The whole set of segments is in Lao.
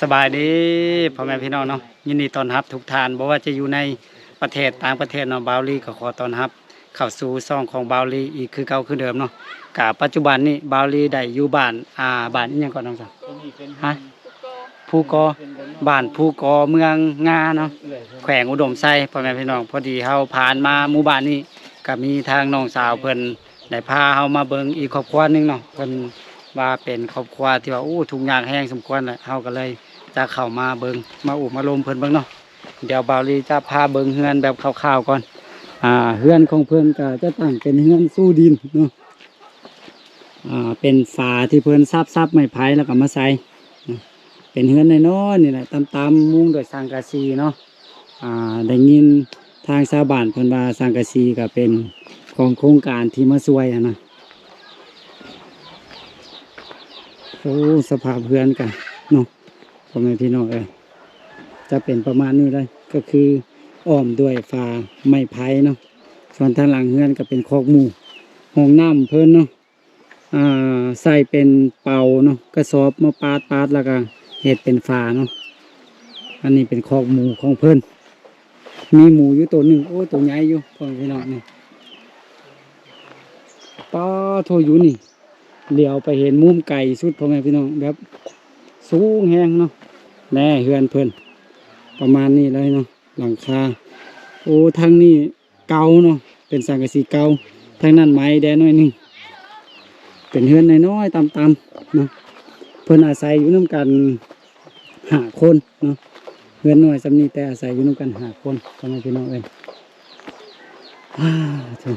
ສະບາຍດີພໍ່ແມ່ພີ່ນ້ອງເນາະ, ຍິນດີຕ້ອນຮັບທຸກທ່ານ ບໍ່ວ່າຈະຢູ່ໃນປະເທດຕ່າງປະເທດເນາະ. ບ່າວລີກໍຂໍຕ້ອນຮັບເຂົ້າສູ່ຊ່ອງຂອງບ່າວລີອີກຄືເກົ່າຄືເດີມເນາະ. ກະປັດຈຸບັນນີ້ບ່າວລີໄດ້ຢູ່ບ້ານ ອ່າ ບ້ານອີ່ຫຍັງກ່ອນນ້ອງສາວ? ຮະ? ພູກໍ ບ້ານພູກໍ ເມືອງງາເນາະ ແຂວງອຸດົມໄຊ ພໍ່ແມ່ພີ່ນ້ອງ. ພໍດີເຮົາຜ່ານມາໝູ່ບ້ານນີ້ ກະມີທາງນ້ອງສາວເພິ່ນ ໄດ້ພາເຮົາມາເບິ່ງອີກຄອບຄົວໜຶ່ງເນາະ. ເພິ່ນວ່າເປັນຄອບຄົວທີ່ວ່າ ໂອ້ ທຸກຍາກແຮງສົມຄວນແຫຼະ, ເຮົາກໍເລີຍຈະເຂົ້າມາເບິ່ງ ມາໂອ້ມາລົມເພິ່ນເບິ່ງເນາະ. ດຽວບ່າວລີຈະພາເບິ່ງເຮືອນແບບຄ່າວໆກ່ອນ. ອ່າ ເຮືອນຂອງເພິ່ນກໍຈະຕັ້ງເປັນເຮືອນຊູດິນເນາະ, ອ່າ ເປັນຝາທີ່ເພິ່ນສັບໆໄມ້ໄຜ່ແລ້ວກໍມາໃສ່. ເປັນເຮືອນນ້ອຍໆນີ້ແຫຼະ ຕ່ຳໆ ມຸງດ້ວຍສັງກະສີເນາະ. ອ່າ ໄດ້ຍິນທາງຊາວບ້ານເພິ່ນວ່າສັງກະສີກໍເປັນຂອງໂຄງການທີ່ມາຊ່ວຍຫັ້ນນະ. ໂອ້ ສະພາບເຮືອນກະເນາະ ພໍ່ແມ່ພີ່ນ້ອງເອີຍ ຈະເປັນປະມານນີ້ເລີຍ ກໍຄືອ້ອມດ້ວຍຝາໄມ້ໄຜ່ເນາະ. ສ່ວນທາງຫຼັງເຮືອນກໍເປັນຄອກໝູ ຫ້ອງນ້ຳເພິ່ນເນາະ. ອ່າ ໃສ່ເປັນເປົາເນາະ ກະສອບມາປາດໆ ແລ້ວກະເຮັດເປັນຝາເນາະ. ອັນນີ້ເປັນຄອກໝູຂອງເພິ່ນ ມີໝູຢູ່ໂຕໜຶ່ງ. ໂອ້ ໂຕໃຫຍ່ຢູ່ ພໍ່ແມ່ພີ່ນ້ອງນີ້. ປາໂທ ຢູ່ນີ້ ຫຼຽວໄປເຫັນມຸມໄກສຸດ ພໍ່ແມ່ພີ່ນ້ອງ ແບບສູງແຮງເນາະ. ແນ່ ເຮືອນເພິ່ນປະມານນີ້ເລີຍເນາະ ຫຼັງຄາ. ໂອ້ ທາງນີ້ ເກົ່າເນາະ ເປັນສັງກະສີເກົ່າ. ທາງນັ້ນໃໝ່ແດ່ໜ້ອຍໜຶ່ງ ເປັນເຮືອນນ້ອຍໆຕ່ຳໆເນາະ. ເພິ່ນອາໄສຢູ່ນຳກັນຫ້າຄົນເນາະ, ເຮືອນນ້ອຍສ່ຳນີ້ ແຕ່ອາໄສຢູ່ນຳກັນຫ້າຄົນ ພໍ່ແມ່ພີ່ນ້ອງເອີຍ. ອ້າໂທ້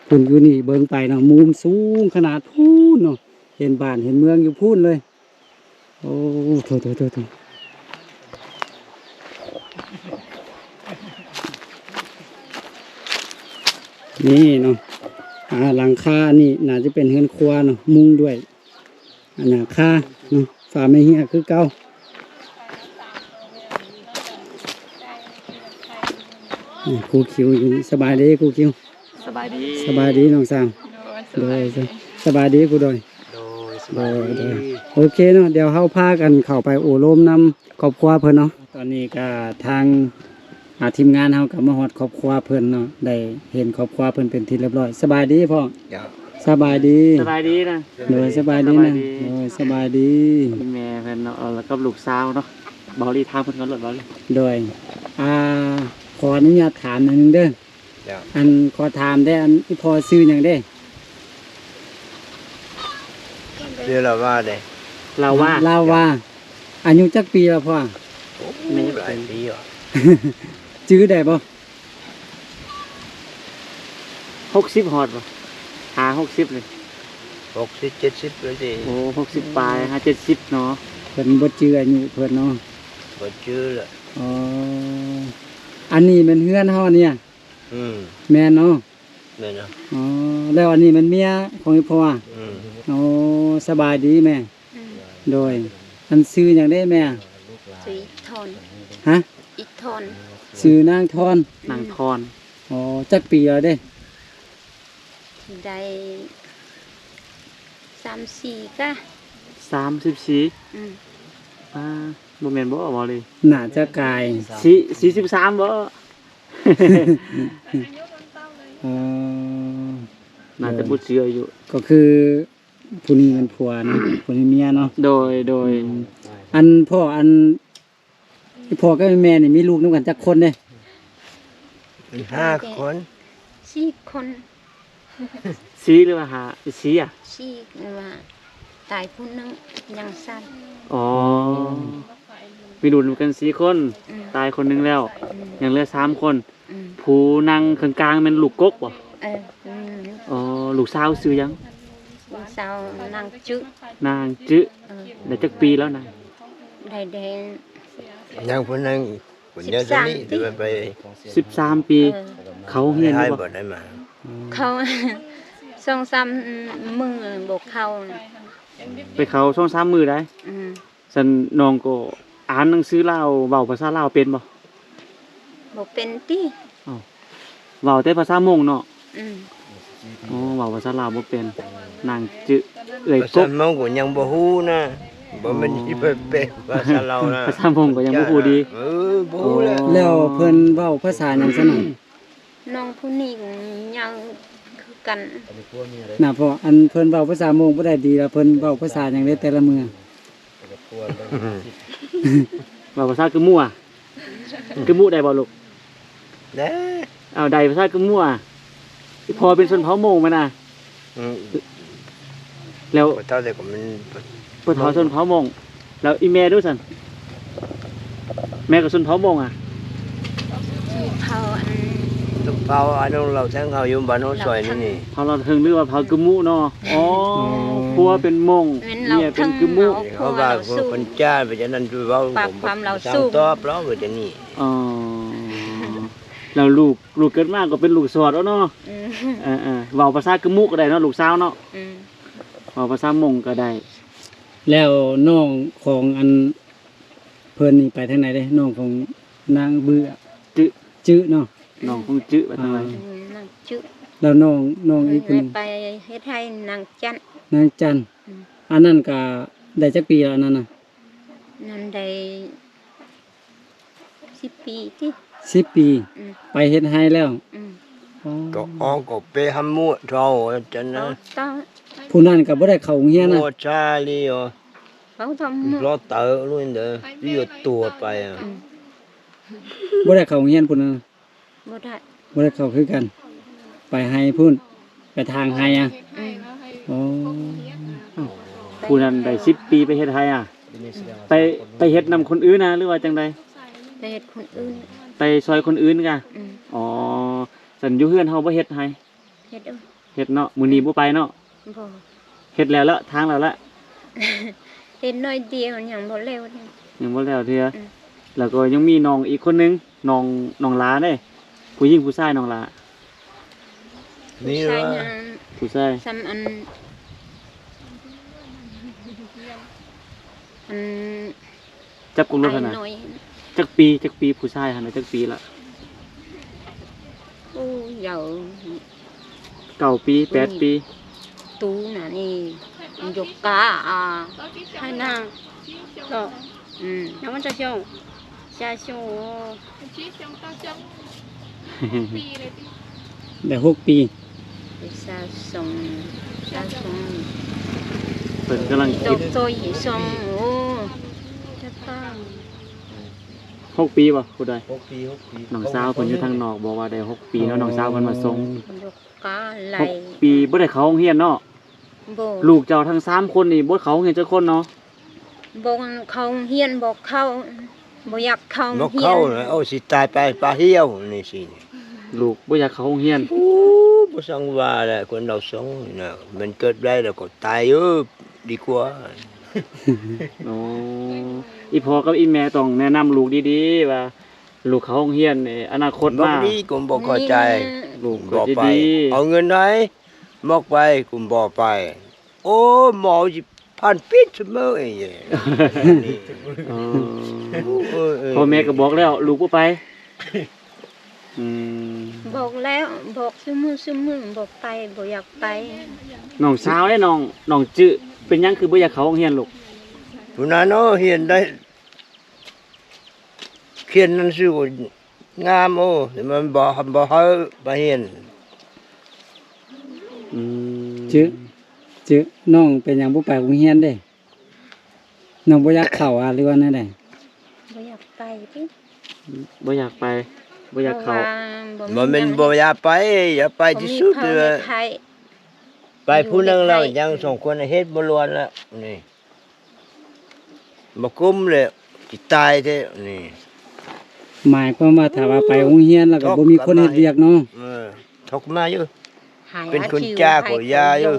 ພຸ້ນ ຢູ່ນີ້ເບິ່ງໄປເນາະ ມຸມສູງຂະໜາດພຸ້ນເນາະ ເຫັນບ້ານເຫັນເມືອງຢູ່ພຸ້ນເລີຍ. ໂອ້ ໂທ້ໆໆໆ ນີ້ເນາະ. ອ່າ ຫຼັງຄານີ້ໜ້າຈະເປັນເຮືອນຄົວເນາະ ມຸງດ້ວຍອັນຫຍັງ ຄາເນາະ ຝາໄມ້ເຫຍຄືເກົ່າ. ນີ້ ຄູຄິວຢູ່ນີ້ ສະບາຍດີຄູຄິວ. ສະບາຍດີ ສະບາຍດີນ້ອງສາວ. ໂດຍ ໂດຍ ສະບາຍດີຄູດອຍ. ໂດຍ ສະບາຍດີ ໂດຍ ໂດຍ ໂອເຄເນາະ. ດຽວເຮົາພາກັນເຂົ້າໄປໂອ້ລົມນຳຄອບຄົວເພິ່ນເນາະ. ຕອນນີ້ກະທາງ ອ່າ ທີມງານເຮົາກະມາຮອດຄອບຄົວເພິ່ນເນາະ, ໄດ້ເຫັນຄອບຄົວເພິ່ນເປັນທີ່ລຽບຮ້ອຍ. ສະບາຍດີພໍ່. ສະບາຍດີ ສະບາຍດີນະ. ໂດຍ ສະບາຍດີນະ. ໂດຍ ສະບາຍດີ. ແມ່ເພິ່ນເນາະ ແລ້ວກັບລູກສາວເນາະ. ບ່າວລີຖາມເພິ່ນກ່ອນໂລດ ບ່າວລີ. ໂດຍ ອ່າ ຂໍອະນຸຍາດຖາມໜ້ອຍໜຶ່ງເດີ. ເຈົ້າ ອັນ ຂໍຖາມແດ່ ອັນ ອີ່ພໍ່ຊື່ຫຍັງເດ້? ຊື່ລາວາເດ້. ລາວາ ລາວາ. ອາຍຸຈັກປີແລ້ວພໍ່? ໂອ້ ຫຼາຍປີແລ້ວ. ຈື່ໄດ້ບໍ່? ຫົກສິບຮອດບໍ່? ຫາຫົກສິບນີ້ ຫົກສິບ ເຈັດສິບແລ້ວຕິ. ໂອ້ ຫົກສິບປາຍ ຫາເຈັດສິບເນາະ. ເພິ່ນບໍ່ຈື່ອາຍຸເພິ່ນເນາະ. ບໍ່ຈື່ລະ. ອໍ ອັນນີ້ແມ່ນເຮືອນເຮົາອັນນີ້? ອືມ ແມ່ນເນາະ. ແມ່ນເນາະ. ອໍ ແລ້ວອັນນີ້ແມ່ນເມຍຂອງອີ່ພໍ່? ອືມ. ໂອ້ ສະບາຍດີແມ່. ອືມ ໂດຍ ອັນຊື່ຫຍັງເດ້ແມ່? ຊື່ອີກທອນ. ຮະ? ອີກທອນ. ຊື່ນາງທອນ. ນາງທອນ. ອໍ ຈັກປີແລ້ວເດ້? ໄດ້ສາມສິບສີ່ກະ. ສາມສິບສີ່? ອືມ. ອ່າ ບໍ່ແມ່ນບໍ່ ເວົ້າເລີຍ. ໜ້າຈະກາຍ ສີ່ ສີ່ສິບສາມບໍ່? ເອີ ໜ້າຈະບໍ່ເຊື່ອຢູ່. ກໍຄືຜູ້ນີ້ແມ່ນຜົວນະ ຜູ້ນີ້ເມຍເນາະ. ໂດຍ ໂດຍ. ອືມ ອັນພໍ່ ອັນ ພໍ່ກັບແມ່ນີ້ມີລູກນຳກັນຈັກຄົນເດ້? ຫ້າຄົນ. ສີ່ຄົນ. ສີ່ ຫຼືວ່າຫ້າ? ສີ່ອະ? ສີ່ ແຕ່ວ່າຕາຍຜູ້ໜຶ່ງ ຍັງສາມ. ອໍ ອືມ ມີລູກນຳກັນສີ່ຄົນ. ອືມ ຕາຍຄົນໜຶ່ງແລ້ວ. ອືມ ຍັງເຫຼືອສາມຄົນ. ອືມ ຜູ້ນັ່ງເຄິ່ງກາງແມ່ນລູກກົກບໍ່? ເອີ ອືມ ອໍ ລູກສາວຊື່ຫຍັງ? ລູກສາວນາງຈື່. ນາງຈື່. ເອີ ໄດ້ຈັກປີແລ້ວນາງ? ໄດ້ແຕ່ ຍັງຜູ້ໜຶ່ງ ຄົນດຽວເທົ່ານີ້ ສິບສາມປີ. ໄປ ສິບສາມປີ. ເອີ ເຂົາໂຮງຮຽນຢູ່ບໍ່? ໄດ້ມາ ເຂົາສອງສາມມື້ບໍ່ເຂົ້າ. ໄປເຂົ້າສອງສາມມື້ໄດ໋. ອືມ ຊັ້ນນ້ອງກໍອ່ານໜັງສືລາວ ເວົ້າພາສາລາວເປັນບໍ່? ບໍ່ເປັນຕິ. ເອົ້າ ເວົ້າແຕ່ພາສາມົ້ງເນາະ. ອືມ ອໍ ເວົ້າພາສາລາວບໍ່ເປັນ. ນາງຈື່ເອື້ອຍ ພາສາມົ້ງກໍຍັງບໍ່ຮູ້ນະ. ບໍ່ແມ່ນ ອໍ ຊິໄປແປພາສາລາວນະ. ພາສາມົ້ງກໍຍັງບໍ່ຮູ້ດີ. ເອີ ບໍ່ຮູ້ແຫຼະ. ອໍ ແລ້ວເພິ່ນເວົ້າພາສາຫຍັງຊັ້ນນະ? ນ້ອງຜູ້ນີ້ຍັງຄືກັນນະພໍ່. ອັນເພິ່ນເວົ້າພາສາມົ້ງບໍ່ໄດ້ດີ ແລ້ວເພິ່ນເວົ້າພາສາຫຍັງເດ້ແຕ່ລະມື້? ເວົ້າພາສາກຶມມຸອະ. ກຶມມຸໄດ້ບໍ່ລູກ? ໄດ້. ອ້າວ ໄດ້ພາສາກຶມມຸອະ. ອີ່ພໍ່ເປັນຊົນເຜົ່າມົ້ງແມ່ນນະ? ອືມ ແລ້ວ ພໍ່ເຖົ້າແຕ່ກໍມັນ ພໍ່ເຖົ້າຊົນເຜົ່າມົ້ງ. ແລ້ວອີ່ແມ່ດູຊັ້ນ? ແມ່ກໍຊົນເຜົ່າມົ້ງອະ? ເຜົ່າອັນ ເຜົ່າອັນນັ້ນ ລາວແທ້ງເຮົາຢູ່ບ້ານໂນນຊອຍນີ້ນີ້. ເຜົ່າລາວເທິງ ຫຼືວ່າເຜົ່າກຶມມຸເນາະ. ອໍ ຜົວເປັນມົ້ງ ເມຍເປັນກຶມມຸ. ເຂົາວ່າຄົນຈ້າໄປຈັ່ງນັ້ນ ເວົ້າ ປາກຄວາມລາວສູງ ຕອບລາວໄປຈັ່ງນີ້. ອໍ ແລ້ວລູກ ລູກເກີດມາກໍເປັນລູກສອດເນາະ. ອືມ ເອີໆ ເວົ້າພາສາກຶມມຸກໍໄດ້ເນາະ ລູກສາວເນາະ. ອືມ ເວົ້າພາສາມົ້ງກໍໄດ້. ແລ້ວນ້ອງຂອງອັນເພິ່ນນີ້ໄປທາງໃດເດ້? ນ້ອງຂອງນາງບືອ ຈື່ ຈື່ເນາະ. ນ້ອງຂອງຈື່ໄປທາງໃດ? ອືມ ນາງຈື່. ແລ້ວນ້ອງ ນ້ອງອີກຜູ້ໜຶ່ງ? ໄປເຮັດໄຮ່ນາງຈັນ. ນາງຈັນ. ອືມ ອັນນັ້ນກໍໄດ້ຈັກປີແລ້ວ ອັນນັ້ນນະ? ນັ້ນໄດ້ສິບປີຕິ. ສິບປີ. ອືມ ໄປເຮັດໄຮ່ແລ້ວ. ອືມ ອໍ ກໍອອກກໍໄປຫາໝູ່ເທົ່າ ອັນນັ້ນນະ. ຜູ້ນັ້ນກໍບໍ່ໄດ້ເຂົ້າໂຮງຮຽນນະ. ໂອ້ ຊາລີໂອ ເຂົາທຳ ລໍເຕີລຸນເດີ ຢູ່ຕົວໄປອະ. ອືມ ບໍ່ໄດ້ເຂົ້າໂຮງຮຽນພຸ້ນນະ. ບໍ່ໄດ້ ບໍ່ໄດ້ເຂົ້າຄືກັນ. ໄປໄຮ່ພຸ້ນ ໄປທາງໄຮ່ອະ. ອືມ ອໍ ຜູ້ນັ້ນໄດ້ສິບປີໄປເຮັດໄຮ່ອະ. ໄປ ໄປເຮັດນຳຄົນອື່ນນະ ຫຼືວ່າຈັ່ງໃດ? ໄປເຮັດຄົນອື່ນ ໄປຊ່ອຍຄົນອື່ນກະ. ອືມ ອໍ ຊັ້ນຢູ່ເຮືອນເຮົາບໍ່ເຮັດໄຮ່? ເຮັດເອີ ເຮັດເນາະ. ມື້ນີ້ບໍ່ໄປເນາະ? ບໍ່. ເຮັດແລ້ວລະ ທາງແລ້ວລະ? ເຮັດໜ້ອຍດຽວ ຍັງບໍ່ແລ້ວເທື່ອ. ຍັງບໍ່ແລ້ວເທື່ອ. ອືມ ແລ້ວກໍຍັງມີນ້ອງອີກຄົນໜຶ່ງ ນ້ອງ ນ້ອງຫຼ້າເດ້. ຜູ້ຍິງຜູ້ຊາຍ ນ້ອງຫຼ້າ? ຜູ້ຊາຍ. ຜູ້ຊາຍ. ສ່ຳອັນ ອັນ ຈັບກຸມລົດຫັ້ນນະ. ຈັກປີ ຈັກປີ ຜູ້ຊາຍຫັ້ນນະ ຈັກປີລະ? ໂອ້ ເຍົາ ເກົ້າປີ ແປດປີ. ຕູນະນີ້ ຍົກກາ ອາ ໃຫ້ນາງ ເນາະ. ອືມ ຍັງມັນຈະຊ່ວງ ຈະຊ່ວງ ໂອ້ ໄດ້ຫົກປີ. ຊາວສອງ ຊາວສອງ ເພິ່ນກຳລັງ ຕອກໂຕອີກສອງ. ໂອ້ ຈັກປານ ຫົກປີບໍ່ ຜູ້ໃດ? ຫົກປີ ຫົກປີ. ນ້ອງສາວເພິ່ນຢູ່ທາງນອກ ບອກວ່າໄດ້ຫົກປີເນາະ. ໂອ້ ນ້ອງສາວເພິ່ນມາສົ່ງ. ຫົກປີ ບໍ່ໄດ້ເຂົ້າໂຮງຮຽນເນາະ? ບໍ່. ລູກເຈົ້າທັງສາມຄົນນີ້ບໍ່ເຂົ້າໂຮງຮຽນຈັກຄົນເນາະ? ບໍ່ເຂົ້າໂຮງຮຽນ ບໍ່ເຂົ້າ ບໍ່ຢາກເຂົ້າໂຮງຮຽນ. ບໍ່ເຂົ້ານະ ເອົາ ຊິຕາຍໄປປ່າຫ່ຽວນີ້ຊິ. ລູກບໍ່ຢາກເຂົ້າໂຮງຮຽນ. ໂອ້ ບໍ່ຊ່າງວ່າແຫຼະ ຄົນເຮົາຊ່ອງນີ້ນະ ມັນເກີດໄດ້ແລ້ວກໍຕາຍເອີ ດີກວ່າ. ໂອ້ ອີ່ພໍ່ກັບອີ່ແມ່ຕ້ອງແນະນຳລູກດີໆ ວ່າລູກເຂົ້າໂຮງຮຽນນີ້ ອະນາຄົດມາ ບໍ່ດີກໍບໍ່ເຂົ້າໃຈ. ລູກກໍຈະດີ ເອົາເງິນໃດ ບອກໄປ ກຸມບໍ່ໄປ. ໂອ້ ໝໍຊິພັນປິດສະເໝີ. ເອີ ພໍ່ແມ່ກໍບອກແລ້ວ ລູກບໍ່ໄປ. ອືມ ບອກແລ້ວ ບອກຊຸມື້ ຊຸມື້ ບໍ່ໄປ ບໍ່ຢາກໄປ. ນ້ອງສາວເດ້ ນ້ອງ ນ້ອງຈື່ ເປັນຫຍັງຄືບໍ່ຢາກເຂົ້າໂຮງຮຽນລູກ? ຜູ້ນັ້ນເນາະ ຮຽນໄດ້ ຂຽນໜັງສືກໍງາມ ໂອ້ ແຕ່ມັນບໍ່ ບໍ່ໃຫ້ໄປຮຽນ. ອືມ ຈື່ ຈື່ ນ້ອງເປັນຫຍັງບໍ່ໄປໂຮງຮຽນເດ້? ນ້ອງບໍ່ຢາກເຂົ້າຫວາ ຫຼືວ່າແນວໃດ? ບໍ່ຢາກໄປຕິ. ບໍ່ຢາກໄປ ບໍ່ຢາກເຂົ້າ. ບໍ່ແມ່ນບໍ່ຢາກໄປ ຢາກໄປທີ່ສຸດເລີຍ. ໄປຜູ້ໜຶ່ງແລ້ວ ຍັງສອງຄົນເຮັດບໍ່ລ້ວນລະນີ້. ບໍ່ກຸ້ມແລ້ວ ຊິຕາຍແທ້ນີ້. ໝາຍຄວາມວ່າຖ້າວ່າໄປໂຮງຮຽນແລ້ວກໍບໍ່ມີຄົນເຮັດວຽກເນາະ. ເອີ ທົກມາຢູ່ ເປັນຄົນຈ້າກໍຢ່າຢູ່.